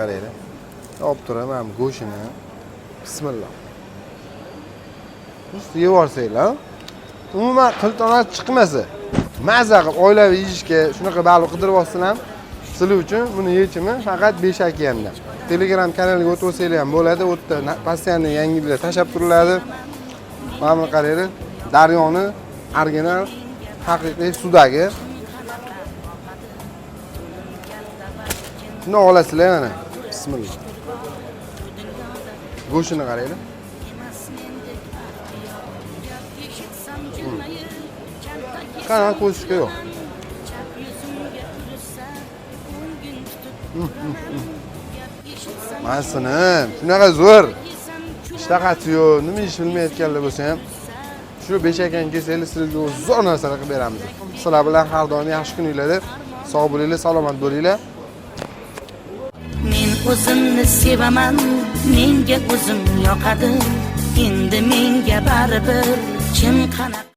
Qaranglar. Olib turaman go'shtini. Bismillah. Just yeb yuborsanglar, umuman qiltonat chiqmasa, maza qilib oilaviy yeyishga shunaqa baliq qidirib olsalar, sizlar uchun buni yechimi faqat Besh okeanda. Telegram kanaliga o'tib olsanglar ham bo'ladi. U yerda постоянно yangiliklar tashlab turiladi. Mana buni qaranglar. Daryoni original haqiqiy sudagi. Shuni olasizlar mana. Bismillah. Go'shtini qaranglar. Qanaqa qo'shishga yo'q. Mazasini shunaqa zo'r. Ishtahasi yo'q, nima ish bilmayotganlar bo'lsa ham shu Besh akang kelsanglar sizlarga zo'r narsalar qilib beramiz. Sizlar bilan har doim yaxshi kuninglarda sog' bo'linglar, salomat bo'linglar. Men o'zimni sevaman, menga o'zim yoqadi. Endi menga baribir kim qanaqa.